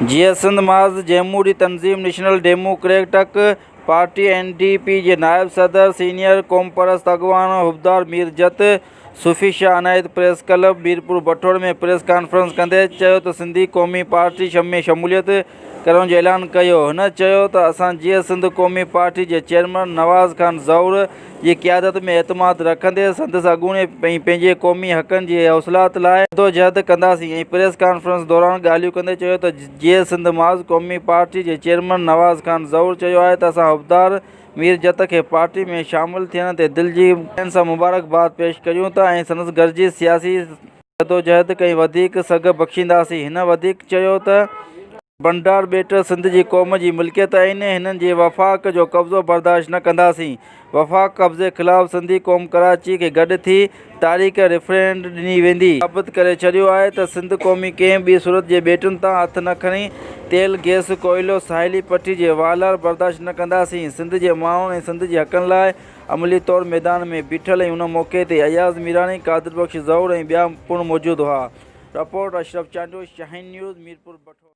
جيئي سنڌ محاذ جمهوري تنظيم national democratic party N D P جي نائب صدر سينيئر قومپرست اڳواڻ حبدار Mir Jat Sufi Shah Inayat press club Mirpur Bathoro ۾ press conference ڪندي چيو ته سنڌي قومي پارٽي ۾ شموليت ڪرڻ جو اعلان ڪيو. هن چيو ته اسان جيئي سنڌ قومي پارٽي جي چيئرمين نواز خان زئور جي قيادت ۾ اعتماد رکندي سندس اڳوڻي ۽ پنهنجي قومي حقن جي حوصلات لاء جدوجهد ڪنداسين ۽ پريس ڪانفرنس دوران ڳالهيون ڪندي چيو ته جيئي سنڌ محاذ قومي پارٽي جي چيئرمين نواز خان زئور چيو آهي ته اسان حبدار مير جت کي پارٽي ۾ شامل ٿيڻ تي دل جي گهراين سان مبارڪباد پيش ڪريون ٿا ۽ سندس گڏجي سياسي جدوجهد کي وڌيڪ سگهه بخشينداسين. هن وڌيڪ چيو ته بنڊار ٻيٽ سنڌ جي قوم جي ملڪيت آهن، هنن جي وفاق جو قبضو برداشت نه ڪنداسين، وفاق قبضي خلاف سنڌي قوم ڪراچي کي گڏ ٿي تاريخ ريفرينڊ ڏني ويندي. ثابت ڪري ڇڏيو آهي ته سنڌ قومي ڪنهن ٻي صورت جي ٻيٽن تان هٿ نه کڻي، تيل، گئس، ڪوئلو، ساحلي پٽي جي والار برداشت نه ڪنداسين، سنڌ جي ماڻهن ۽ سنڌ جي حقن لاء عملي طور ميدان ۾ بيٺل ۽ ان موقعي تي اياز ميراڻي، قادر بخش زئور ۽ ٻيا پڻ موجود هئا. Report, Ashraf Chandio, Shaheen news, Mirpur Bathoro.